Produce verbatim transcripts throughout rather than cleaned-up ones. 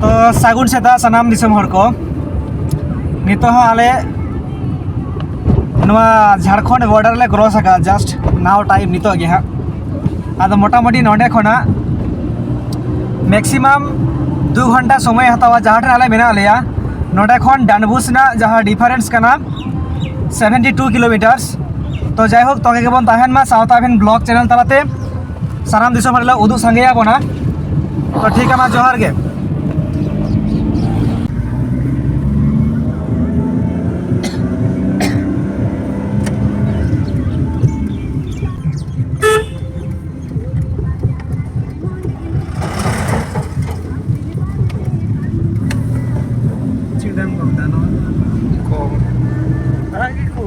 ᱛᱚ ᱥᱟᱹᱜᱩᱱ ᱥᱮᱛᱟᱜ ᱥᱟᱱᱟᱢ ᱫᱤᱥᱚᱢ ᱦᱚᱲ ᱠᱚ᱾ ᱱᱤᱛᱚᱜ ᱦᱚᱸ ᱟᱞᱮ ᱱᱚᱣᱟ ᱡᱷᱟᱲᱠᱷᱚᱸᱰ ᱵᱚᱨᱰᱟᱨ ᱞᱮ ᱠᱨᱚᱥ ᱟᱠᱟᱫᱼᱟ, ᱡᱟᱥᱴ ᱱᱟᱣ ᱴᱟᱭᱤᱢ ᱱᱤᱛᱚᱜ ᱜᱮ ᱦᱟᱸᱜ᱾ ᱟᱫᱚ ᱢᱚᱴᱟᱢᱩᱴᱤ ᱱᱚᱸᱰᱮ ᱠᱷᱚᱱᱟᱜ ᱢᱮᱠᱥᱤᱢᱟᱢ ᱫᱩ ᱜᱷᱚᱱᱴᱟ ᱥᱚᱢᱚᱭ ᱦᱟᱛᱟᱣᱟ, ᱡᱟᱦᱟᱸ ᱴᱷᱮᱱ ᱟᱞᱮ ᱢᱮᱱᱟᱜ ᱞᱮᱭᱟ᱾ ᱱᱚᱸᱰᱮ ᱠᱷᱚᱱ ᱰᱟᱱᱵᱩᱥ ᱨᱮᱱᱟᱜ ᱡᱟᱦᱟᱸ ᱰᱤᱯᱷᱟᱨᱮᱱᱥ ᱠᱟᱱᱟ, ᱥᱮᱵᱷᱮᱱᱴᱤ ᱴᱩ ᱠᱤᱞᱳᱢᱤᱴᱟᱨᱥ᱾ ᱛᱚ ᱡᱟᱭᱦᱳᱠ, ᱛᱚᱸᱜᱮ ᱜᱮᱵᱚᱱ ᱛᱟᱦᱮᱱ ᱢᱟ ᱥᱟᱶᱛᱟ ᱟᱵᱷᱮᱱ ᱵᱞᱚᱜ ᱪᱮᱱᱮᱞ ᱛᱟᱞᱟᱛᱮ᱾ ᱥᱟᱱᱟᱢ ᱫᱤᱥᱚᱢ ᱦᱚᱲ ᱞᱮ ᱩᱫᱩᱜ ᱥᱟᱸᱜᱮᱭᱟ ᱵᱚᱱᱟ᱾ ᱛᱚ ᱴᱷᱤᱠ ᱜᱮᱭᱟ, ᱢᱟ ᱡᱚᱦᱟᱨ ᱜᱮ᱾ ᱪᱮᱫ ᱰᱮᱢ ᱠᱚ ᱢᱮᱛᱟᱜᱼᱟ ᱱᱚᱣᱟ? ᱠᱚ᱾ ᱟᱨᱟᱜ ᱜᱮ ᱠᱚ᱾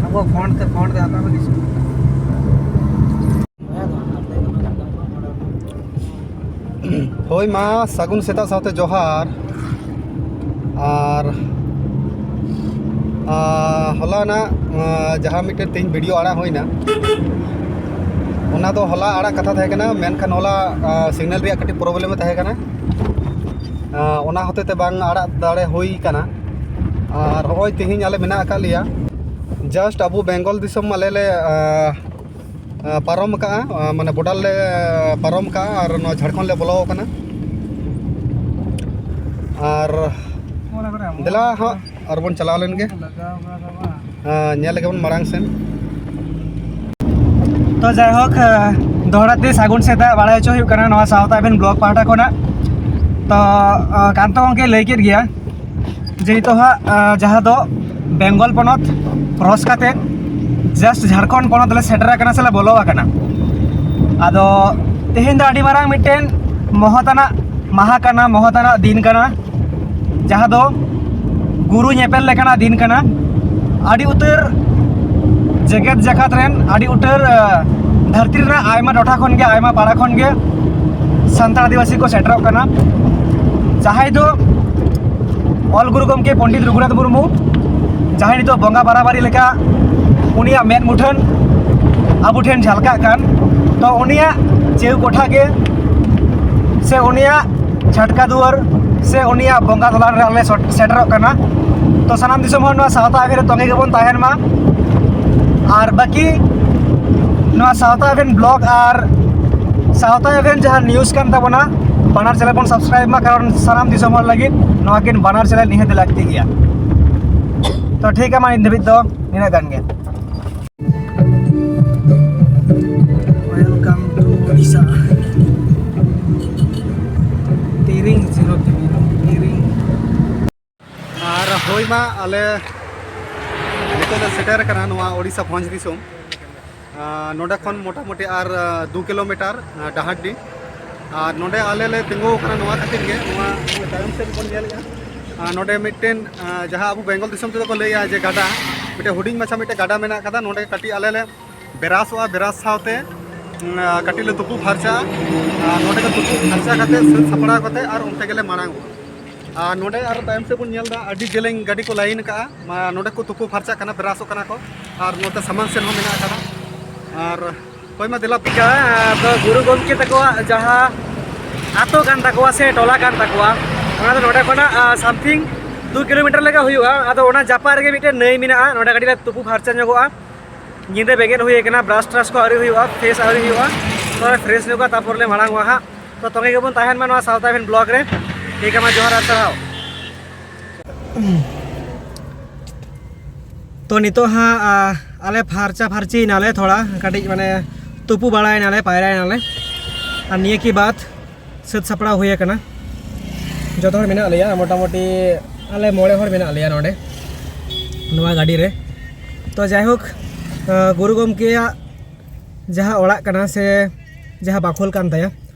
ᱟᱵᱚ ᱯᱷᱚᱱᱴ ᱛᱮ, ᱯᱷᱚᱱᱴ ᱛᱮ ᱦᱟᱛᱟᱣ ᱞᱟᱹᱜᱤᱫ᱾ ᱦᱳᱭ ᱢᱟ, ᱥᱟᱹᱜᱩᱱ ᱥᱮᱛᱟᱜ ᱥᱟᱶᱛᱮ ᱡᱚᱦᱟᱨ᱾ ᱟᱨ, ᱟ, ᱦᱚᱞᱟᱱᱟᱜ, ᱟ, ᱡᱟᱦᱟᱸ ᱢᱤᱫᱴᱮᱱ ᱛᱮᱦᱮᱧ ᱵᱷᱤᱰᱤᱭᱳ ᱟᱲᱟᱜ ᱦᱩᱭᱱᱟ, ᱚᱱᱟ ᱫᱚ ᱦᱚᱞᱟ ᱟᱲᱟᱜ ᱠᱟᱛᱷᱟ ᱛᱟᱦᱮᱸ ᱠᱟᱱᱟ, ᱢᱮᱱᱠᱷᱟᱱ ᱦᱚᱞᱟ, ᱟ, ᱥᱤᱜᱱᱟᱞ ᱨᱮᱭᱟᱜ ᱠᱟᱹᱴᱤᱡ ᱯᱨᱚᱵᱞᱮᱢ ᱛᱟᱦᱮᱸ ᱠᱟᱱᱟ᱾ ᱟ, ᱚᱱᱟ ᱦᱚᱛᱮ ᱛᱮ ᱵᱟᱝ ᱟᱲᱟᱜ ᱫᱟᱲᱮ ᱦᱩᱭ ᱠᱟᱱᱟ᱾ ᱟᱨ ᱦᱚᱸᱜᱼᱚᱭ ᱛᱮᱦᱮᱧ ᱟᱞᱮ ᱢᱮᱱᱟᱜ ᱟᱠᱟᱫ ᱞᱮᱭᱟ, ᱡᱟᱥᱴ ᱟᱵᱚ ᱵᱮᱝᱜᱚᱞ ᱫᱤᱥᱚᱢ ᱟᱞᱮ ᱞᱮ, ᱟ, ᱟ, ᱯᱟᱨᱚᱢ ᱟᱠᱟᱫᱼᱟ, ᱟ, ᱢᱟᱱᱮ ᱵᱚᱰᱟᱨ ᱞᱮ ᱯᱟᱨᱚᱢ ᱟᱠᱟᱫᱼᱟ ᱟᱨ ᱱᱚᱣᱟ ᱡᱷᱟᱲᱠᱷᱚᱸᱰ ᱞᱮ ᱵᱚᱞᱚ ᱟᱠᱟᱱᱟ᱾ ᱟᱨ ᱫᱮᱞᱟ ᱦᱟᱸᱜ ᱟᱨ ᱵᱚᱱ ᱪᱟᱞᱟᱣ ᱞᱮᱱ ᱜᱮ᱾ ᱟ, ᱧᱮᱞ ᱞᱮᱜᱮ ᱵᱚᱱ ᱢᱟᱲᱟᱝ ᱥᱮᱱ᱾ ᱛᱚ ᱡᱟᱭᱦᱳᱠ, ᱟ, ᱫᱚᱦᱲᱟ ᱛᱮ ᱥᱟᱹᱜᱩᱱ ᱥᱮᱛᱟᱜ ᱵᱟᱲᱟᱭ ᱦᱚᱪᱚ ᱦᱩᱭᱩᱜ ᱠᱟᱱᱟ ᱱᱚᱣᱟ ᱥᱟᱶᱛᱟ ᱟᱵᱷᱮᱱ ᱵᱞᱚᱜ ᱯᱟᱦᱴᱟ ᱠᱷᱚᱱᱟᱜ᱾ ᱛᱚ, ᱟ, ᱠᱟᱱᱛᱚ ᱜᱚᱢᱠᱮ ᱞᱟᱹᱭ ᱠᱮᱫ ᱜᱮᱭᱟ ᱡᱮ ᱱᱤᱛᱚᱜ ᱦᱟᱸᱜ, ᱟ, ᱡᱟᱦᱟᱸ ᱫᱚ ᱵᱮᱝᱜᱚᱞ ᱯᱚᱱᱚᱛ ᱠᱨᱚᱥ ᱠᱟᱛᱮ ᱡᱟᱥᱴ ᱡᱷᱟᱲᱠᱷᱚᱸᱰ ᱯᱚᱱᱚᱛ ᱞᱮ ᱥᱮᱴᱮᱨ ᱟᱠᱟᱱᱟ ᱥᱮ ᱞᱮ ᱵᱚᱞᱚ ᱟᱠᱟᱱᱟ᱾ ᱟᱫᱚ ᱛᱮᱦᱮᱧ ᱫᱚ ᱟᱹᱰᱤ ᱢᱟᱨᱟᱝ ᱢᱤᱫᱴᱮᱱ ᱢᱚᱦᱚᱛ ᱟᱱᱟᱜ ᱢᱟᱦᱟ ᱠᱟᱱᱟ, ᱢᱚᱦᱚᱛ ᱟᱱᱟᱜ ᱫᱤᱱ ᱠᱟᱱᱟ, ᱡᱟᱦᱟᱸ ᱫᱚ ᱜᱩᱨᱩ ᱧᱮᱯᱮᱞ ᱞᱮᱠᱟᱱᱟᱜ ᱫᱤᱱ ᱠᱟᱱᱟ᱾ ᱟᱹᱰᱤ ᱩᱛᱟᱹᱨ ᱡᱮᱜᱮᱛ ᱡᱟᱠᱟᱛ ᱨᱮᱱ, ᱟᱹᱰᱤ ᱩᱛᱟᱹᱨ, ᱟ, ᱫᱷᱟᱹᱨᱛᱤ ᱨᱮᱱᱟᱜ ᱟᱭᱢᱟ ᱴᱚᱴᱷᱟ ᱠᱷᱚᱱ ᱜᱮ, ᱟᱭᱢᱟ ᱯᱟᱲᱟ ᱠᱷᱚᱱ ᱜᱮ ᱥᱟᱱᱛᱟᱲ ᱟᱹᱫᱤᱵᱟᱹᱥᱤ ᱠᱚ ᱥᱮᱴᱮᱨᱚᱜ ᱠᱟᱱᱟ, ᱡᱟᱦᱟᱸᱭ ᱫᱚ ᱚᱞ ᱜᱩᱨᱩ ᱜᱚᱢᱠᱮ ᱯᱚᱱᱰᱤᱛ ᱨᱚᱜᱷᱩᱱᱟᱛᱷ ᱢᱩᱨᱢᱩ, ᱡᱟᱦᱟᱸᱭ ᱱᱤᱛᱚᱜ ᱵᱚᱸᱜᱟ ᱵᱟᱨᱟᱵᱟᱨᱤ ᱞᱮᱠᱟ ᱩᱱᱤᱭᱟᱜ ᱢᱮᱫ ᱢᱩᱴᱷᱟᱹᱱ ᱟᱵᱚ ᱴᱷᱮᱱ ᱡᱷᱟᱞᱠᱟᱜ ᱠᱟᱱ, ᱛᱚ ᱩᱱᱤᱭᱟᱜ ᱪᱮᱣ ᱠᱚᱴᱷᱟ ᱜᱮ ᱥᱮ ᱩᱱᱤᱭᱟᱜ ᱪᱷᱟᱴᱠᱟ ᱫᱩᱣᱟᱹᱨ ᱥᱮ ᱩᱱᱤᱭᱟᱜ ᱵᱚᱸᱜᱟ ᱫᱟᱞᱟᱱ ᱨᱮ ᱟᱞᱮ ᱥᱚᱴ- ᱥᱮᱴᱮᱨᱚᱜ ᱠᱟᱱᱟ᱾ ᱛᱚ ᱥᱟᱱᱟᱢ ᱫᱤᱥᱚᱢ ᱦᱚᱲ ᱱᱚᱣᱟ ᱥᱟᱶᱛᱟ ᱮᱵᱷᱮᱱ ᱨᱮ ᱛᱚᱸᱜᱮ ᱜᱮᱵᱚᱱ ᱛᱟᱦᱮᱱ ᱢᱟ᱾ ᱟᱨ ᱵᱟᱹᱠᱤ ᱱᱚᱣᱟ ᱥᱟᱶᱛᱟ ᱮᱵᱷᱮᱱ ᱵᱞᱚᱜ ᱟᱨ ᱥᱟᱶᱛᱟ ᱮᱵᱷᱮᱱ ᱡᱟᱦᱟᱸ ᱱᱤᱭᱩᱡᱽ ᱠᱟᱱ ᱛᱟᱵᱚᱱᱟ, ᱵᱟᱱᱟᱨ ᱪᱮᱱᱮᱞ ᱵᱚᱱ ᱥᱟᱵᱥᱠᱨᱟᱭᱤᱵ ᱢᱟ, ᱠᱟᱨᱚᱱ ᱥᱟᱱᱟᱢ ᱫᱤᱥᱚᱢ ᱦᱚᱲ ᱞᱟᱹᱜᱤᱫ ᱱᱚᱣᱟ ᱠᱤᱱ ᱵᱟᱱᱟᱨ ᱪᱮᱱᱮᱞ ᱱᱤᱦᱟᱹᱛ ᱞᱟᱹᱠᱛᱤ ᱜᱮᱭᱟ᱾ ᱛᱚ ᱴᱷᱤᱠ ᱜᱮᱭᱟ, ᱢᱟ ᱱᱤᱛ ᱫᱷᱟᱹᱵᱤᱡ ᱫᱚ ᱱᱤᱱᱟᱹᱜ ᱜᱟᱱ ᱜᱮ᱾ Welcome to Odisha. ᱛᱤᱨᱤᱝ ᱡᱤᱨᱳ ᱛᱤᱨᱤᱝ᱾ ᱟᱨ ᱦᱳᱭ ᱢᱟ, ᱟᱞᱮ ᱱᱤᱛᱚᱜ ᱞᱮ ᱥᱮᱴᱮᱨ ᱟᱠᱟᱱᱟ ᱱᱚᱣᱟ ᱳᱰᱤᱥᱟ ᱵᱷᱚᱸᱡᱽ ᱫᱤᱥᱚᱢ᱾ ᱟᱨ ᱱᱚᱰᱮ ᱠᱷᱚᱱ ᱢᱚᱴᱟᱢᱩᱴᱤ ᱟᱨ, ᱟᱨ ᱫᱩ ᱠᱤᱞᱳᱢᱤᱴᱟᱨ, ᱟᱨ, ᱰᱟᱦᱟᱨᱰᱤ᱾ ᱟᱨ ᱱᱚᱰᱮ ᱟᱞᱮ ᱞᱮ ᱛᱤᱸᱜᱩ ᱟᱠᱟᱱᱟ ᱱᱚᱣᱟ ᱠᱷᱟᱹᱛᱤᱨ ᱜᱮ, ᱱᱚᱣᱟ ᱛᱟᱭᱚᱢ ᱥᱮᱫ ᱵᱚᱱ ᱧᱮᱞᱮᱫᱼᱟ᱾ ᱟᱨ ᱱᱚᱰᱮ ᱢᱤᱫᱴᱮᱱ, ᱟᱨ, ᱡᱟᱦᱟᱸ ᱟᱵᱚ ᱵᱮᱝᱜᱚᱞ ᱫᱤᱥᱚᱢ ᱛᱮᱫᱚ ᱠᱚ ᱞᱟᱹᱭᱟ ᱡᱮ ᱜᱟᱰᱟ, ᱢᱤᱫᱴᱮᱱ ᱦᱩᱰᱤᱧ ᱢᱟᱪᱷᱟ ᱢᱤᱫᱴᱮᱱ ᱜᱟᱰᱟ ᱢᱮᱱᱟᱜ ᱟᱠᱟᱫᱟ᱾ ᱱᱚᱰᱮ ᱠᱟᱹᱴᱤᱡ ᱟᱞᱮ ᱞᱮ ᱵᱮᱨᱟᱥᱚᱜᱼᱟ, ᱵᱮᱨᱟᱥ ᱥᱟᱶᱛᱮ, ᱩᱸ, ᱠᱟᱹᱴᱤᱡ ᱞᱮ ᱛᱩᱯᱩ ᱯᱷᱟᱨᱪᱟᱜᱼᱟ᱾ ᱟᱨ ᱱᱚᱰᱮ ᱜᱮ ᱛᱩᱯᱩ ᱯᱷᱟᱨᱪᱟ ᱠᱟᱛᱮ ᱥᱟᱹᱛ ᱥᱟᱯᱲᱟᱣ ᱠᱟᱛᱮ ᱟᱨ ᱚᱱᱛᱮ ᱜᱮᱞᱮ ᱢᱟᱲᱟᱝᱚᱜᱼᱟ᱾ ᱟᱨ ᱱᱚᱰᱮ ᱟᱨᱚ ᱛᱟᱭᱚᱢ ᱥᱮᱫ ᱵᱚᱱ ᱧᱮᱞ ᱮᱫᱟ, ᱟᱹᱰᱤ ᱡᱮᱞᱮᱧ ᱜᱟᱹᱰᱤ ᱠᱚ ᱞᱟᱭᱤᱱ ᱟᱠᱟᱫᱼᱟ᱾ ᱢᱟ, ᱱᱚᱰᱮ ᱠᱚ ᱛᱩᱯᱩ ᱯᱷᱟᱨᱪᱟᱜ ᱠᱟᱱᱟ, ᱵᱮᱨᱟᱥᱚᱜ ᱠᱟᱱᱟ ᱠᱚ᱾ ᱟᱨ ᱱᱚᱛᱮ ᱥᱟᱢᱟᱝ ᱥᱮᱫ ᱦᱚᱸ ᱢᱮᱱᱟᱜ ᱟᱠᱟᱫᱟ᱾ ᱟᱨ ᱦᱳᱭ ᱢᱟ, ᱫᱮᱞᱟ᱾ ᱛᱚ ᱜᱩᱨᱩ ᱜᱚᱢᱠᱮ ᱛᱟᱠᱚᱣᱟᱜ ᱡᱟᱦᱟᱸ ᱟᱛᱳ ᱠᱟᱱ ᱛᱟᱠᱚᱣᱟ ᱥᱮ ᱴᱚᱞᱟ ᱠᱟᱱ ᱛᱟᱠᱚᱣᱟ, ᱚᱱᱟ ᱫᱚ ᱱᱚᱰᱮ ᱠᱷᱚᱱᱟᱜ, ᱟᱨ, ᱥᱟᱢᱛᱷᱤᱝ ᱫᱩ ᱠᱤᱞᱳᱢᱤᱴᱟᱨ ᱞᱮᱠᱟ ᱦᱩᱭᱩᱜᱼᱟ᱾ ᱟᱫᱚ ᱚᱱᱟ ᱡᱟᱯᱟᱜ ᱨᱮᱜᱮ ᱢᱤᱫᱴᱮᱱ ᱱᱟᱹᱭ ᱢᱮᱱᱟᱜᱼᱟ, ᱱᱚᱰᱮ ᱠᱟᱹᱴᱤᱡ ᱞᱮ ᱛᱩᱯᱩ ᱯᱷᱟᱨᱪᱟ ᱧᱚᱜᱚᱜᱼᱟ᱾ ᱧᱤᱫᱟᱹ ᱵᱮᱸᱜᱮᱫ ᱦᱩᱭ ᱟᱠᱟᱱᱟ, ᱵᱨᱟᱥ ᱴᱨᱟᱥ ᱠᱚ ᱟᱹᱣᱨᱤ ᱦᱩᱭᱩᱜᱼᱟ, ᱯᱷᱨᱮᱥ ᱟᱹᱣᱨᱤ ᱦᱩᱭᱩᱜᱼᱟ᱾ ᱛᱚᱵᱮ ᱯᱷᱨᱮᱥ ᱧᱚᱜᱚᱜᱼᱟ, ᱛᱟᱨᱯᱚᱨ ᱞᱮ ᱢᱟᱲᱟᱝ ᱚᱜᱼᱟ ᱦᱟᱸᱜ᱾ ᱛᱚ ᱛᱚᱸᱜᱮ ᱜᱮᱵᱚᱱ ᱛᱟᱦᱮᱱ ᱢᱟ ᱱᱚᱣᱟ ᱥᱟᱶᱛᱟ ᱮᱵᱷᱮᱱ ᱵᱞᱚᱜ ᱨᱮ᱾ ᱴᱷᱤᱠ ᱢᱟ, ᱡᱚᱦᱟᱨ ᱟᱨ ᱥᱟᱨᱦᱟᱣ᱾ ᱛᱚ ᱱᱤᱛᱚᱜ ᱦᱟᱸᱜ, ᱟ, ᱟᱞᱮ ᱯᱷᱟᱨᱪᱟ ᱯᱷᱟᱨᱪᱤᱭᱮᱱᱟᱞᱮ ᱛᱷᱚᱲᱟ, ᱠᱟᱹᱴᱤᱡ ᱢᱟᱱᱮ ᱛᱩᱯᱩ ᱵᱟᱲᱟᱭᱮᱱᱟᱞᱮ, ᱯᱟᱭᱨᱟᱭᱮᱱᱟᱞᱮ᱾ ᱟᱨ ᱱᱤᱭᱟᱹ ᱠᱤ ᱵᱟᱫ ᱥᱟᱹᱛ ᱥᱟᱯᱲᱟᱣ ᱦᱩᱭ ᱟᱠᱟᱱᱟ᱾ ᱡᱚᱛᱚ ᱦᱚᱲ ᱢᱮᱱᱟᱜ ᱞᱮᱭᱟ, ᱢᱚᱴᱟᱢᱩᱴᱤ ᱟᱞᱮ ᱢᱚᱬᱮ ᱦᱚᱲ ᱢᱮᱱᱟᱜ ᱞᱮᱭᱟ ᱱᱚᱰᱮ ᱱᱚᱣᱟ ᱜᱟᱹᱰᱤ ᱨᱮ᱾ ᱛᱚ ᱡᱟᱭᱦᱳᱠ, ᱟ, ᱜᱩᱨᱩ ᱜᱚᱢᱠᱮᱭᱟᱜ ᱡᱟᱦᱟᱸ ᱚᱲᱟᱜ ᱠᱟᱱᱟ ᱥᱮ ᱡᱟᱦᱟᱸ ᱵᱟᱠᱷᱳᱞ ᱠᱟᱱ ᱛᱟᱭᱟ,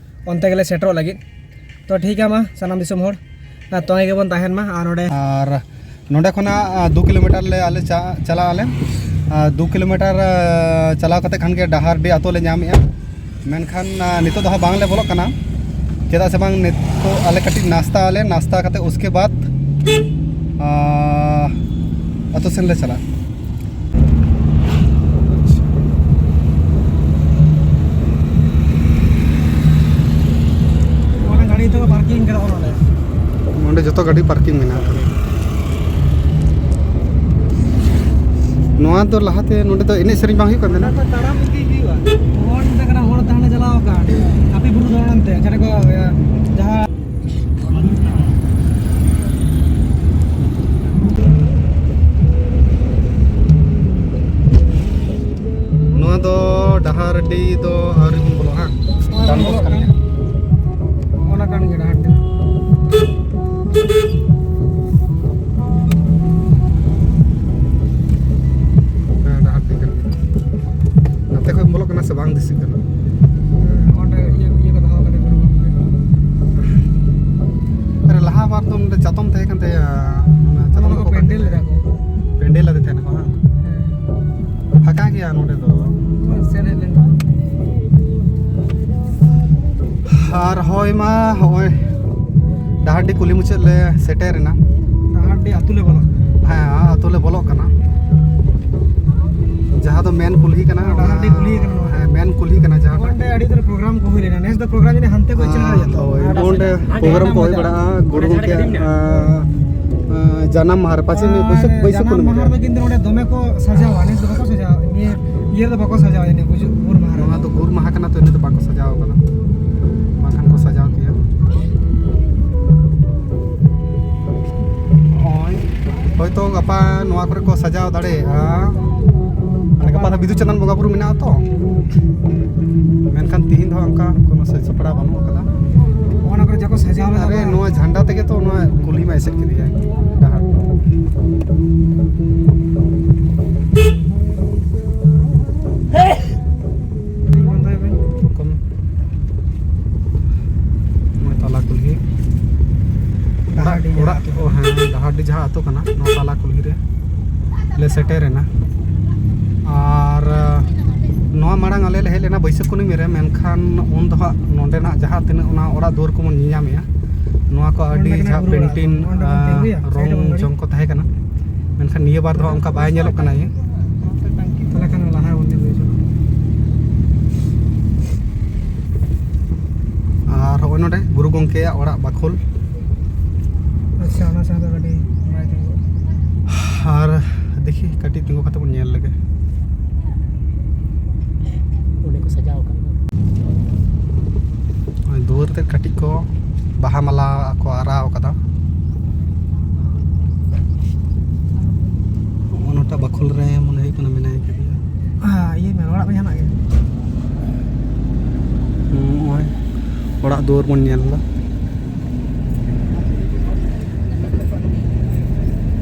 ᱚᱱᱛᱮ ᱜᱮᱞᱮ ᱥᱮᱴᱮᱨᱚᱜ ᱞᱟᱹᱜᱤᱫ᱾ ᱛᱚ ᱴᱷᱤᱠ ᱜᱮᱭᱟ, ᱢᱟ ᱥᱟᱱᱟᱢ ᱫᱤᱥᱚᱢ ᱦᱚᱲ, ᱟᱨ ᱛᱚᱸᱜᱮ ᱜᱮᱵᱚᱱ ᱛᱟᱦᱮᱱ ᱢᱟ᱾ ᱟᱨ ᱱᱚᱰᱮ ᱟᱨ ᱱᱚᱰᱮ ᱠᱷᱚᱱᱟᱜ, ᱟ, ᱫᱩ ᱠᱤᱞᱳᱢᱤᱴᱟᱨ ᱞᱮ ᱟᱞᱮ ᱪᱟ- ᱪᱟᱞᱟᱜ ᱟᱞᱮ᱾ ᱟᱨ ᱫᱩ ᱠᱤᱞᱳᱢᱤᱴᱟᱨ, ᱟ, ᱪᱟᱞᱟᱣ ᱠᱟᱛᱮ ᱠᱷᱟᱱ ᱜᱮ ᱰᱟᱦᱟᱨᱰᱤ ᱟᱛᱳ ᱞᱮ ᱧᱟᱢᱮᱜᱼᱟ᱾ ᱢᱮᱱᱠᱷᱟᱱ, ᱟ, ᱱᱤᱛᱚᱜ ᱫᱚ ᱦᱟᱸᱜ ᱵᱟᱝᱞᱮ ᱵᱚᱞᱚᱜ ᱠᱟᱱᱟ, ᱪᱮᱫᱟᱜ ᱥᱮ ᱵᱟᱝ ᱱᱤᱛᱚᱜ ᱟᱞᱮ ᱠᱟᱹᱴᱤᱡ ᱱᱟᱥᱛᱟ ᱟᱞᱮ, ᱱᱟᱥᱛᱟ ᱠᱟᱛᱮ ᱩᱥᱠᱮ ᱵᱟᱫ, ᱟ, ᱟᱛᱳ ᱥᱮᱱ ᱞᱮ ᱪᱟᱞᱟᱜᱼᱟ᱾ ᱜᱟᱹᱰᱤ ᱯᱟᱨᱠᱤᱝ ᱢᱮᱱᱟᱜᱼᱟ᱾ ᱱᱚᱣᱟ ᱫᱚ ᱞᱟᱦᱟᱛᱮ ᱱᱚᱰᱮ ᱫᱚ ᱮᱱᱮᱡ ᱥᱮᱨᱮᱧ ᱵᱟᱝ ᱦᱩᱭᱩᱜ ᱠᱟᱱ ᱛᱟᱦᱮᱱᱟ? ᱛᱟᱲᱟᱢ ᱤᱫᱤ ᱦᱩᱭᱩᱜᱼᱟ᱾ ᱦᱚᱲ ᱢᱮᱛᱟᱜ ᱠᱟᱱᱟ, ᱦᱚᱲ ᱛᱟᱦᱮᱱ ᱪᱟᱞᱟᱣ ᱟᱠᱟᱱ ᱦᱟᱹᱯᱤ ᱵᱩᱨᱩ ᱫᱟᱬᱟᱱ ᱛᱮ, ᱡᱟᱦᱟᱸ ᱨᱮᱠᱚ, ᱡᱟᱦᱟᱸ ᱱᱚᱣᱟ ᱫᱚ ᱰᱟᱦᱟᱨᱰᱤ ᱫᱚ ᱟᱹᱣᱨᱤ ᱵᱚᱱ ᱵᱚᱞᱚᱜᱼᱟ, ᱦᱟᱸᱜ᱾ ᱰᱟᱱ ᱵᱚᱥ ᱠᱟᱱ ᱜᱮᱭᱟ᱾ ᱚᱱᱟ ᱠᱟᱱ ᱜᱮᱭᱟ ᱰᱟᱦᱟᱨᱰᱤ᱾ ᱦᱮᱸ, ᱰᱟᱦᱟᱨᱰᱤ ᱠᱟᱱ ᱜᱮᱭᱟ᱾ ᱱᱚᱛᱮ ᱠᱷᱚᱱ ᱵᱚᱞᱚᱜ ᱠᱟᱱᱟ ᱥᱮ ᱵᱟᱝ ᱫᱤᱥᱟᱹᱜ ᱠᱟᱱᱟ? ᱦᱮᱸ, ᱚᱸᱰᱮ ᱤᱭᱟᱹ, ᱤᱭᱟᱹ ᱠᱚ ᱫᱚᱦᱚ ᱠᱟᱫᱟ, ᱜᱩᱨᱩ ᱜᱚᱢᱠᱮ᱾ ᱟᱨ ᱞᱟᱦᱟ ᱵᱟᱨ ᱫᱚ ᱱᱚᱰᱮ ᱪᱟᱛᱚᱢ ᱛᱟᱦᱮᱸ ᱠᱟᱱ ᱛᱟᱭᱟ, ᱚᱱᱟ ᱪᱟᱛᱚᱢ ᱚᱱᱟ ᱠᱚ ᱠᱚ ᱯᱮᱱᱰᱮᱞ ᱞᱮᱫᱟ ᱠᱚ᱾ ᱯᱮᱱᱰᱮᱞ ᱟᱫᱮ ᱛᱟᱦᱮᱱᱟ ᱠᱚ, ᱵᱟᱝ? ᱦᱮᱸ᱾ ᱯᱷᱟᱸᱠᱟ ᱜᱮᱭᱟ ᱱᱚᱰᱮ ᱫᱚ᱾ ᱥᱮᱱ ᱦᱮᱡ ᱞᱮᱱ ᱠᱷᱟᱱ᱾ ᱟᱨ ᱦᱳᱭ ᱢᱟ, ᱦᱚᱸᱜᱼᱚᱭ ᱰᱟᱦᱟᱨᱰᱤ ᱠᱩᱞᱦᱤ ᱢᱩᱪᱟᱹᱫ ᱞᱮ ᱥᱮᱴᱮᱨ ᱮᱱᱟ᱾ ᱰᱟᱦᱟᱨᱰᱤ ᱟᱹᱛᱩ ᱞᱮ ᱵᱚᱞᱚᱜ ᱠᱟᱱᱟ᱾ ᱦᱮᱸ, ᱟᱹᱛᱩ ᱞᱮ ᱵᱚᱞᱚᱜ ᱠᱟᱱᱟ᱾ ᱡᱟᱦᱟᱸ ᱫᱚ ᱢᱮᱱ ᱠᱩᱞᱦᱤ ᱠᱟᱱᱟ, ᱰᱟᱦᱟᱨᱰᱤ ᱠᱩᱞᱦᱤ ᱠᱟᱱᱟ ᱱᱚᱣᱟ᱾ ᱦᱮᱸ, ᱢᱮᱱ ᱠᱩᱞᱦᱤ ᱠᱟᱱᱟ ᱡᱟᱦᱟᱸ᱾ ᱚᱸᱰᱮ ᱟᱹᱰᱤ ᱩᱛᱟᱹᱨ ᱯᱨᱳᱜᱨᱟᱢ ᱠᱚ ᱦᱩᱭ ᱞᱮᱱᱟ᱾ ᱱᱮᱥ ᱫᱚ ᱯᱨᱳᱜᱨᱟᱢ ᱡᱟᱹᱱᱤᱡ ᱦᱟᱱᱛᱮ ᱠᱚ ᱩᱪᱟᱹᱲ ᱫᱟᱲᱮᱭᱟᱜᱼᱟ ᱛᱚ᱾ ᱦᱳᱭ, ᱚᱸᱰᱮ ᱯᱨᱳᱜᱨᱟᱢ ᱠᱚ ᱦᱩᱭ ᱵᱟᱲᱟᱜᱼᱟ, ᱜᱩᱨᱩ ᱜᱚᱢᱠᱮᱭᱟᱜ, ᱟᱸ, ᱟᱸ, ᱡᱟᱱᱟᱢ ᱢᱟᱦᱟ ᱨᱮ, ᱯᱟᱪᱮ ᱢᱤᱫ ᱵᱟᱹᱭᱥᱟᱹᱠᱷ, ᱟᱨ ᱵᱟᱹᱭᱥᱟᱹᱠᱷ ᱡᱟᱱᱟᱢ ᱠᱩᱱᱟᱹᱢᱤ ᱢᱟᱦᱟ ᱨᱮ᱾ ᱨᱮᱫᱚ ᱠᱤᱱᱛᱩ ᱱᱚᱰᱮ ᱫᱚᱢᱮ ᱠᱚ ᱥᱟᱡᱟᱣᱟ᱾ ᱱᱮᱥ ᱫᱚ ᱵᱟᱠᱚ ᱥᱟᱡᱟᱣᱟ, ᱱᱤᱭᱟᱹ ᱤᱭᱟᱹ ᱨᱮᱫᱚ ᱵᱟᱠᱚ ᱥᱟᱡᱟᱣᱟ, ᱤᱱᱟᱹ ᱜᱩᱡᱩᱜ ᱦᱩᱞ ᱢᱟᱦᱟ ᱨᱮ᱾ ᱱᱚᱣᱟ ᱫᱚ ᱦᱩᱞ ᱢᱟᱦᱟ ᱠᱟᱱᱟ ᱛᱚ, ᱤᱱᱟᱹ ᱫᱚ ᱵᱟᱠᱚ ᱥᱟᱡᱟᱣ ᱠᱟᱫᱟ, ᱵᱟᱠᱷᱟᱱ ᱠᱚ ᱥᱟᱡᱟᱣ ᱠᱮᱭᱟ᱾ ᱱᱚᱜᱼᱚᱭ ᱦᱚᱭᱛᱳ ᱜᱟᱯᱟ ᱱᱚᱣᱟ ᱠᱚᱨᱮ ᱠᱚ ᱥᱟᱡᱟᱣ ᱫᱟᱲᱮᱭᱟᱜᱼᱟ᱾ ᱢᱟᱱᱮ ᱜᱟᱯᱟ ᱫᱚ ᱵᱤᱫᱩ ᱪᱟᱸᱫᱟᱱ ᱵᱚᱸᱜᱟ ᱵᱩᱨᱩ ᱢᱮᱱᱟᱜᱼᱟ ᱛᱚ, ᱢᱮᱱᱠᱷᱟᱱ ᱛᱤᱦᱤᱧ ᱫᱚ ᱚᱱᱠᱟ ᱠᱳᱱᱳ ᱥᱟᱹᱛ ᱥᱟᱯᱲᱟᱣ ᱵᱟᱹᱱᱩᱜ ᱟᱠᱟᱫᱟ᱾ ᱚᱱᱟ ᱠᱚᱨᱮ ᱡᱟᱦᱟᱸ ᱠᱚ ᱥᱟᱡᱟᱣ ᱞᱮᱫᱟ ᱟᱨᱮ, ᱵᱟᱝ? ᱱᱚᱣᱟ ᱡᱷᱟᱱᱰᱟ ᱛᱮᱜᱮ ᱛᱚ ᱱᱚᱣᱟ ᱠᱩᱞᱦᱤ ᱢᱟ ᱮᱥᱮᱫ ᱠᱮᱫᱮᱭᱟ ᱰᱟᱦᱟᱨ᱾ ᱵᱚᱱᱫᱚᱭ ᱢᱮ᱾ ᱠᱚᱢ᱾ ᱱᱚᱜᱼᱚᱭ ᱛᱟᱞᱟ ᱠᱩᱞᱦᱤ᱾ ᱰᱟᱦᱟᱨᱰᱤ ᱚᱲᱟᱜ, ᱡᱟᱦᱟᱸ ᱟᱹᱛᱩ᱾ ᱚ ᱦᱮᱸ, ᱰᱟᱦᱟᱨᱰᱤ ᱡᱟᱦᱟᱸ ᱟᱹᱛᱩ ᱠᱟᱱᱟ, ᱱᱚᱣᱟ ᱛᱟᱞᱟ ᱠᱩᱞᱦᱤ ᱨᱮ ᱞᱮ ᱥᱮᱴᱮᱨ ᱮᱱᱟ᱾ ᱟᱨ, ᱱᱚᱣᱟ ᱢᱟᱲᱟᱝ ᱟᱞᱮ ᱞᱮ ᱦᱮᱡ ᱞᱮᱱᱟ ᱵᱟᱹᱭᱥᱟᱹᱠᱷ ᱠᱩᱱᱟᱹᱢᱤ ᱨᱮ, ᱢᱮᱱᱠᱷᱟᱱ ᱩᱱ ᱫᱚ ᱦᱟᱸᱜ ᱱᱚᱸᱰᱮᱱᱟᱜ ᱡᱟᱦᱟᱸ ᱛᱤᱱᱟᱹᱜ ᱚᱱᱟ ᱚᱲᱟᱜ ᱫᱩᱣᱟᱹᱨ ᱠᱚᱵᱚᱱ ᱧᱮᱧᱟᱢᱮᱜᱼᱟ, ᱱᱚᱣᱟ ᱠᱚ ᱟᱹᱰᱤ ᱚᱸᱰᱮ ᱠᱟᱱᱟ ᱡᱟᱦᱟᱸ ᱩᱨᱩ ᱚᱲᱟᱜ᱾ ᱯᱮᱱᱴᱤᱝ, ᱚᱸᱰᱮ ᱵᱚᱱ ᱟᱸ, ᱛᱤᱸᱜᱩᱭᱟ, ᱨᱚᱝ ᱥᱟᱭᱤᱰ ᱨᱮᱵᱚᱱ ᱡᱚᱝ ᱠᱚ ᱛᱟᱦᱮᱸ ᱠᱟᱱᱟ, ᱢᱮᱱᱠᱷᱟᱱ ᱱᱤᱭᱟᱹ ᱵᱟᱨ ᱫᱚ ᱦᱟᱸᱜ ᱚᱱᱠᱟ ᱵᱟᱭ ᱧᱮᱞᱚᱜ ᱠᱟᱱᱟ᱾ ᱤᱭᱟᱹ, ᱛᱟᱦᱞᱮ ᱠᱷᱟᱱ ᱞᱟᱦᱟ ᱵᱚᱱ ᱛᱤᱸᱜᱩ ᱦᱚᱪᱚᱜᱼᱟ᱾ ᱟᱨ ᱦᱚᱸᱜᱼᱚᱭ ᱱᱚᱰᱮ ᱜᱩᱨᱩ ᱜᱚᱢᱠᱮᱭᱟᱜ ᱚᱲᱟᱜ ᱵᱟᱠᱷᱳᱞ᱾ ᱟᱪᱪᱷᱟ, ᱚᱱᱟ ᱥᱟᱶ ᱫᱚ ᱜᱟᱹᱰᱤ ᱵᱟᱭ ᱛᱤᱸᱜᱩ᱾ ᱟᱨ ᱫᱮᱠᱷᱤ, ᱠᱟᱹᱴᱤᱡ ᱛᱤᱸᱜᱩ ᱠᱟᱛᱮ ᱵᱚᱱ ᱧᱮᱞ ᱞᱮᱜᱮ᱾ ᱚᱸᱰᱮ ᱠᱚ ᱥᱟᱡᱟᱣ ᱟᱠᱟᱫ ᱫᱚ᱾ ᱱᱚᱜᱼᱚᱭ ᱫᱩᱣᱟᱹᱨ ᱛᱮ ᱠᱟᱹᱴᱤᱡ ᱠᱚ ᱵᱟᱦᱟ ᱢᱟᱞᱟ ᱠᱚ ᱟᱨᱟᱣ ᱠᱟᱫᱟ᱾ ᱱᱚᱜᱼᱚ ᱱᱚᱴᱟ ᱵᱟᱠᱷᱳᱞ ᱨᱮ ᱢᱚᱱᱮ ᱦᱩᱭᱩᱜ ᱠᱟᱱᱟ ᱢᱮᱱᱟᱭ ᱠᱟᱫᱮᱭᱟ᱾ ᱦᱮᱸ, ᱤᱭᱟᱹ ᱢᱮ, ᱚᱲᱟᱜ ᱢᱮ ᱡᱟᱦᱟᱱᱟᱜ ᱜᱮ᱾ ᱱᱚᱜᱼᱚᱭ ᱚᱲᱟᱜ ᱫᱩᱣᱟᱹᱨ ᱵᱚᱱ ᱧᱮᱞ ᱮᱫᱟ᱾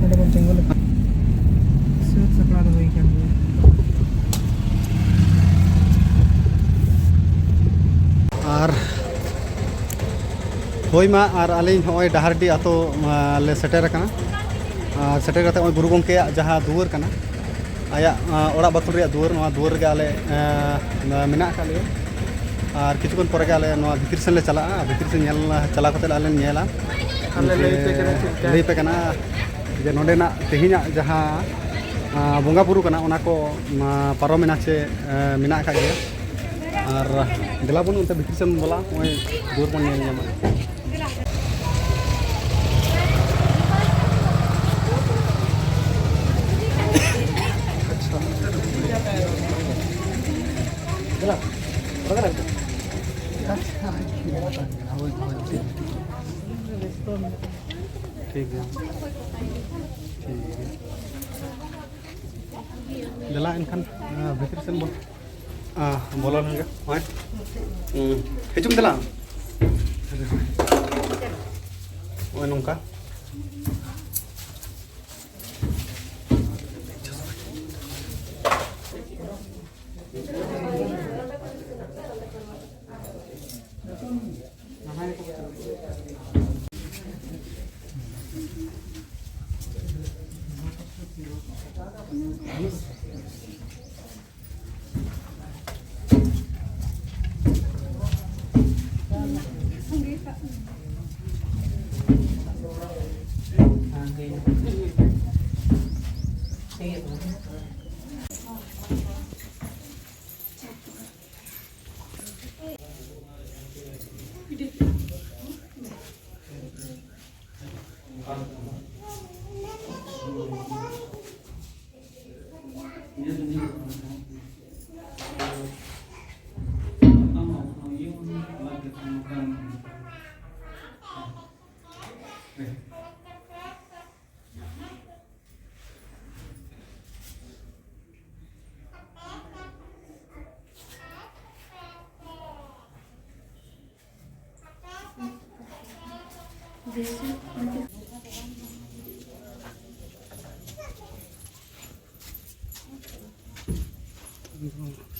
ᱱᱚᱰᱮ ᱵᱚᱱ ᱛᱤᱸᱜᱩ ᱞᱮᱠᱷᱟᱱ ᱥᱟᱹᱛ ᱥᱟᱯᱲᱟᱣ ᱫᱚ ᱦᱩᱭ ᱠᱟᱱ ᱜᱮᱭᱟ᱾ ᱟᱨ ᱦᱳᱭ ᱢᱟ, ᱟᱨ ᱟᱹᱞᱤᱧ ᱦᱚᱸᱜᱼᱚᱭ ᱰᱟᱦᱟᱨᱰᱤ ᱟᱛᱳ, ᱟ, ᱞᱮ ᱥᱮᱴᱮᱨ ᱟᱠᱟᱱᱟ᱾ ᱟᱨ ᱥᱮᱴᱮᱨ ᱠᱟᱛᱮ ᱱᱚᱜᱼᱚᱭ ᱜᱩᱨᱩ ᱜᱚᱢᱠᱮᱭᱟᱜ ᱡᱟᱦᱟᱸ ᱫᱩᱣᱟᱹᱨ ᱠᱟᱱᱟ, ᱟᱭᱟᱜ, ᱟ, ᱚᱲᱟᱜ ᱵᱟᱠᱷᱳᱞ ᱨᱮᱭᱟᱜ ᱫᱩᱣᱟᱹᱨ, ᱱᱚᱣᱟ ᱫᱩᱣᱟᱹᱨ ᱨᱮᱜᱮ ᱟᱞᱮ, ᱟ, ᱢᱮᱱᱟᱜ ᱟᱠᱟᱫ ᱞᱮᱭᱟ᱾ ᱟᱨ ᱠᱤᱪᱷᱩ ᱠᱷᱚᱱ ᱯᱚᱨᱮ ᱜᱮ ᱟᱞᱮ ᱱᱚᱣᱟ ᱵᱷᱤᱛᱤᱨ ᱥᱮᱱ ᱞᱮ ᱪᱟᱞᱟᱜᱼᱟ᱾ ᱵᱷᱤᱛᱤᱨ ᱥᱮᱱ ᱧᱮᱞ, ᱪᱟᱞᱟᱣ ᱠᱟᱛᱮ ᱟᱞᱮ ᱞᱮ ᱧᱮᱞᱟ ᱟᱨ ᱞᱮ ᱡᱮ ᱞᱟᱹᱭ ᱟᱯᱮ ᱠᱟᱱᱟ ᱪᱮᱫ ᱞᱮᱠᱟ᱾ ᱞᱟᱹᱭ ᱟᱯᱮ ᱠᱟᱱᱟ ᱡᱮ ᱱᱚᱸᱰᱮᱱᱟᱜ ᱛᱮᱦᱮᱧᱟᱜ ᱡᱟᱦᱟᱸ, ᱟ, ᱵᱚᱸᱜᱟ ᱵᱩᱨᱩ ᱠᱟᱱᱟ, ᱚᱱᱟ ᱠᱚ, ᱟ, ᱯᱟᱨᱚᱢᱮᱱᱟ ᱪᱮ, ᱟ, ᱢᱮᱱᱟᱜ ᱟᱠᱟᱫ ᱜᱮᱭᱟ᱾ ᱟᱨ ᱫᱮᱞᱟ ᱵᱚᱱ ᱚᱱᱛᱮ ᱵᱷᱤᱛᱤᱨ ᱥᱮᱱ ᱵᱚᱞᱚᱜᱼᱟ, ᱱᱚᱜᱼᱚᱭ ᱫᱩᱣᱟᱹᱨ ᱵᱚᱱ ᱧᱮᱞ ᱧᱟᱢᱟ᱾ ᱟᱪᱪᱷᱟ᱾ ᱫᱮᱞᱟ, ᱚᱠᱟ ᱠᱟᱱᱟ? ᱦᱳᱭ, ᱦᱳᱭ, ᱴᱷᱤᱠ᱾ ᱴᱷᱤᱠ ᱜᱮᱭᱟ᱾ ᱴᱷᱤᱠ ᱜᱮᱭᱟ᱾ ᱫᱮᱞᱟ ᱮᱱᱠᱷᱟᱱ, ᱟᱸ, ᱵᱷᱤᱛᱨᱤ ᱥᱮᱱ ᱵᱚᱱ, ᱟᱸ, ᱵᱚᱞᱚ ᱞᱮᱱ ᱜᱮ᱾ ᱦᱳᱭ᱾ ᱦᱩᱸ᱾ ᱦᱤᱡᱩᱜ ᱢᱮ ᱫᱮᱞᱟ᱾ ᱱᱚᱜᱼᱚᱭ ᱱᱚᱝᱠᱟ᱾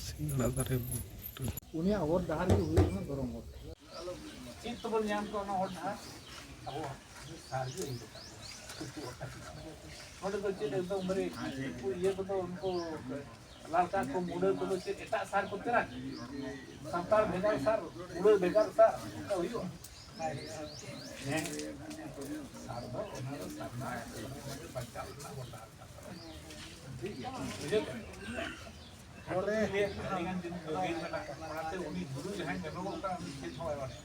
ᱥᱤᱸᱜᱟᱲᱟ ᱫᱟᱨᱮ ᱵᱩᱴᱟᱹ᱾ ᱩᱱᱤᱭᱟᱜ ᱦᱚᱨ ᱰᱟᱦᱟᱨ ᱜᱮ ᱦᱩᱭᱩᱜ ᱠᱟᱱᱟ ᱫᱷᱚᱨᱚᱢ ᱦᱚᱨ᱾ ᱪᱮᱫ ᱛᱮᱵᱚᱱ ᱧᱟᱢ ᱠᱚᱣᱟ ᱚᱱᱟ ᱦᱚᱨ ᱰᱟᱦᱟᱨ? ᱟᱵᱚ ᱥᱟᱨ ᱜᱮ ᱦᱩᱭᱩᱜ ᱠᱟᱱᱟ᱾ ᱱᱚᱰᱮ ᱫᱚ ᱪᱮᱫ ᱮᱠᱫᱚᱢ ᱢᱟᱱᱮ ᱩᱱᱠᱩ ᱤᱭᱟᱹ ᱠᱚᱫᱚ, ᱩᱱᱠᱩ ᱞᱟᱞ ᱠᱟᱠ ᱠᱚ, ᱢᱩᱰᱟᱹ ᱠᱚᱫᱚ ᱪᱮᱫ ᱮᱴᱟᱜ ᱥᱟᱨ ᱠᱚ ᱛᱮᱭᱟᱨᱟ? ᱥᱟᱱᱛᱟᱲ ᱵᱷᱮᱜᱟᱨ ᱥᱟᱨ, ᱢᱩᱰᱟᱹ ᱵᱷᱮᱜᱟᱨ ᱥᱟᱨ, ᱚᱱᱠᱟ ᱦᱩᱭᱩᱜᱼᱟ? ᱦᱮᱸ᱾ ᱥᱟᱨ ᱫᱚ ᱚᱱᱟ ᱫᱚ ᱥᱟᱨᱱᱟ ᱵᱟᱧᱪᱟᱣ ᱨᱮᱱᱟᱜ ᱵᱚᱱ ᱰᱟᱦᱟᱨ ᱠᱟᱱ ᱛᱟᱵᱚᱱᱟ᱾ ᱴᱷᱤᱠ ᱜᱮᱭᱟ? ᱵᱩᱡᱷᱟᱹᱣ ᱠᱮᱫᱟ? ᱱᱚᱰᱮ ᱟᱹᱰᱤ ᱜᱟᱱ ᱡᱤᱱᱤᱥ ᱜᱟᱹᱦᱤᱨ ᱢᱮᱱᱟᱜᱼᱟ, ᱚᱱᱟᱛᱮ ᱩᱱᱤ ᱜᱩᱨᱩ ᱡᱟᱦᱟᱸᱭ ᱢᱮᱱᱚᱜᱚᱜ ᱠᱟᱱᱟ, ᱩᱱᱤ ᱪᱮᱫ ᱦᱚᱸ ᱵᱟᱭ ᱵᱟᱲᱟᱭᱟ᱾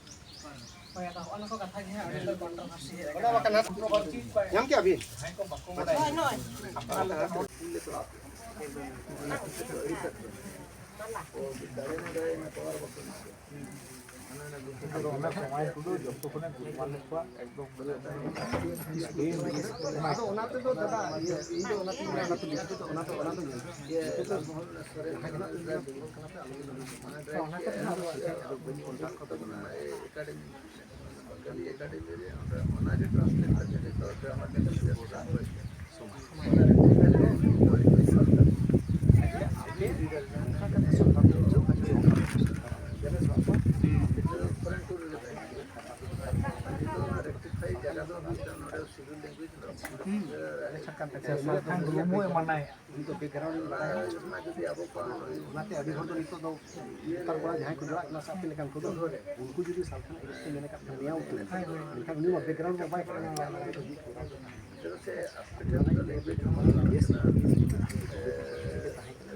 ᱦᱳᱭ, ᱟᱫᱚ ᱦᱚᱸᱜᱼᱚ ᱱᱟ ᱠᱚ ᱠᱟᱛᱷᱟ ᱜᱮ ᱦᱟᱸᱜ ᱟᱹᱰᱤ ᱞᱮ controversy ᱦᱮᱡ ᱟᱠᱟᱱᱟ᱾ ᱧᱟᱢ ᱠᱮᱜᱼᱟ ᱵᱤᱱ? ᱡᱟᱦᱟᱸᱭ ᱠᱚ ᱵᱟᱠᱚ ᱵᱟᱲᱟᱭᱟ, ᱦᱳᱭ, ᱱᱚᱜᱼᱚᱭ᱾ ᱟᱯᱱᱟᱨ ᱞᱮᱠᱟ ᱦᱚᱲ ᱚᱱᱟ ᱥᱚᱢᱟᱡᱽ ᱠᱚᱫᱚ ᱡᱚᱛᱚ ᱠᱷᱚᱱᱮ ᱜᱩᱨᱩ ᱢᱟᱱ ᱞᱮᱫ ᱠᱚᱣᱟ, ᱮᱠᱫᱚᱢ ᱵᱚᱞᱮ ᱟᱫᱚ ᱚᱱᱟ ᱛᱮᱫᱚ ᱫᱟᱫᱟ, ᱤᱭᱟᱹ, ᱤᱧ ᱫᱚ ᱚᱱᱟ ᱛᱮᱧ ᱢᱮᱱᱟ, ᱚᱱᱟ ᱛᱮᱧ ᱞᱟᱹᱭᱟ, ᱚᱱᱟ ᱫᱚ, ᱚᱱᱟ ᱫᱚ ᱧᱮᱞ ᱯᱮ᱾ ᱡᱟᱦᱟᱸ ᱜᱮ ᱱᱟᱜ ᱛᱤᱨᱞᱟᱹ ᱦᱚᱯᱚᱱ ᱠᱟᱱᱟ ᱯᱮ, ᱟᱞᱚ ᱯᱮ ᱞᱟᱹᱭᱟ᱾ ᱚᱱᱟ ᱛᱮ ᱟᱫᱚ ᱵᱟᱹᱧ contact ᱠᱟᱫᱟ᱾ ᱚᱱᱟ ᱮᱠᱟᱰᱮᱢᱤ, ᱥᱟᱱᱛᱟᱞᱤ ᱮᱠᱟᱰᱮᱢᱤ ᱨᱮ ᱚᱸᱰᱮ ᱚᱱᱟ ᱜᱮ translate ᱠᱟᱛᱮ ᱡᱚᱛᱚ ᱰᱨᱟᱢᱟ ᱠᱟᱛᱮ ᱵᱮᱥ ᱵᱟᱝ ᱦᱩᱭ ᱠᱟᱱᱟ᱾ ᱡᱷᱟᱲᱠᱷᱚᱸᱰ ᱨᱮᱱᱟᱜ ᱥᱟᱱᱛᱟᱲ ᱠᱚ ᱢᱟᱱᱟᱣᱮᱫᱼᱟ᱾ ᱩᱱᱤ ᱫᱚ background ᱨᱮ ᱵᱟᱲᱟᱭᱟ᱾ ᱚᱱᱟᱛᱮ ᱟᱹᱰᱤ ᱦᱚᱲ ᱫᱚ ᱱᱤᱛᱚᱜ ᱫᱚ ᱱᱮᱛᱟᱨ ᱠᱚᱲᱟ ᱡᱟᱦᱟᱸᱭ ᱠᱚ ᱡᱚᱲᱟᱜ ᱠᱟᱱᱟ ᱥᱮ ᱟᱯᱮ ᱞᱮᱠᱟᱱ ᱠᱚᱫᱚ, ᱩᱱᱠᱩ ᱡᱩᱫᱤ ᱥᱟᱱᱛᱟᱲ ᱮᱱᱮᱡ ᱠᱚ ᱢᱮᱱ ᱟᱠᱟᱫ ᱠᱷᱟᱱ ᱱᱮᱭᱟᱣ ᱩᱛᱟᱹᱨ, ᱢᱮᱱᱠᱷᱟᱱ ᱩᱱᱤ ᱢᱟ background ᱨᱮ ᱵᱟᱭ ᱠᱟᱱᱟ᱾ ᱪᱮᱫᱟᱜ ᱥᱮ ᱟᱯᱮ ᱴᱷᱮᱱ ᱫᱚ language ᱦᱚᱸ ᱵᱟᱹᱱᱩᱜᱼᱟ᱾ Yes, ᱛᱟᱦᱮᱸ ᱠᱟᱱᱟ᱾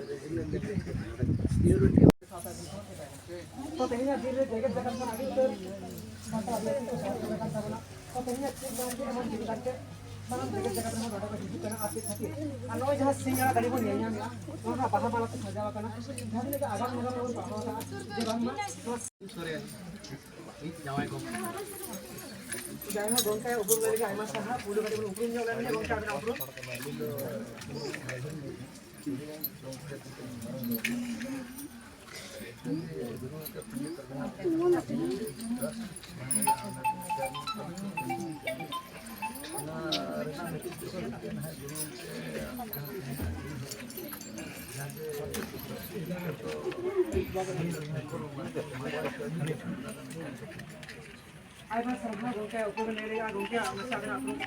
ᱛᱚ, ᱛᱮᱦᱮᱧᱟᱜ ᱫᱤᱱ ᱨᱮ ᱡᱮᱜᱮᱛ ᱡᱟᱠᱟᱛ ᱠᱷᱚᱱ ᱟᱹᱰᱤ ᱩᱛᱟᱹᱨ ᱥᱟᱱᱛᱟᱲ ᱟᱹᱫᱤᱵᱟᱹᱥᱤ ᱠᱚ ᱥᱮᱞᱮᱫ ᱟᱠᱟᱱ ᱛᱟᱵᱚᱱᱟ᱾ ᱛᱚ, ᱛᱮᱦᱮᱧᱟᱜ ᱪᱮᱫ ᱵᱟᱝ ᱪᱮᱫ ᱮᱢᱚᱱ ᱪᱮᱫ ᱠᱟᱛᱮ ᱥᱟᱱᱟᱢ ᱡᱮᱜᱮᱛ ᱡᱟᱠᱟᱛ ᱨᱮᱦᱚᱸ ᱱᱚᱰᱮ ᱠᱚ ᱦᱤᱡᱩᱜ ᱠᱟᱱᱟ ᱟᱨ ᱪᱮᱫ ᱠᱷᱟᱹᱛᱤᱨ? ᱟᱨ ᱱᱚᱜᱼᱚᱭ ᱡᱟᱦᱟᱸ ᱥᱤᱧ ᱟᱲᱟᱜ ᱜᱟᱹᱰᱤ ᱵᱚᱱ ᱧᱮᱞ ᱧᱟᱢᱮᱫᱼᱟ, ᱱᱚᱣᱟ ᱦᱚᱸ ᱵᱟᱦᱟ ᱢᱟᱞᱟ ᱛᱮ ᱥᱟᱡᱟᱣ ᱟᱠᱟᱱᱟ᱾ ᱡᱟᱦᱟᱸ ᱛᱤᱱᱟᱹᱜ ᱜᱮ ᱟᱜᱟᱢ ᱱᱟᱜᱟᱢ ᱵᱚᱱ ᱯᱟᱲᱦᱟᱣ ᱟᱠᱟᱫᱼᱟ ᱡᱮ ᱵᱟᱝᱢᱟ ᱱᱚᱣᱟ ᱥᱚᱨᱮᱱ, ᱤᱧ ᱡᱟᱶᱟᱭ ᱜᱚᱢᱠᱮ᱾ ᱡᱟᱭᱦᱳᱠ ᱜᱚᱢᱠᱮ, ᱩᱯᱨᱩᱢ ᱞᱟᱹᱭ ᱞᱟᱹᱜᱤᱫ ᱟᱭᱢᱟ ᱥᱟᱨᱦᱟᱣ᱾ ᱯᱩᱭᱞᱩ ᱠᱟᱹᱴᱤᱡ ᱵᱚᱱ ᱩᱯᱨᱩᱢ ᱧᱚᱜ ᱞᱮᱱ ᱜᱮ ᱜᱚᱢᱠᱮ, ᱟᱵᱮᱱᱟᱜ ᱩᱯᱨᱩᱢ᱾ ᱟᱭᱢᱟ ᱥᱟᱨᱦᱟᱣ ᱜᱚᱢᱠᱮ, ᱚᱠᱚᱭ ᱵᱮᱱ ᱞᱟᱹᱭ ᱫᱟᱲᱮᱭᱟᱜᱼᱟ ᱜᱚᱢᱠᱮ, ᱟᱵᱮᱱᱟᱜ ᱩᱯᱨᱩᱢ?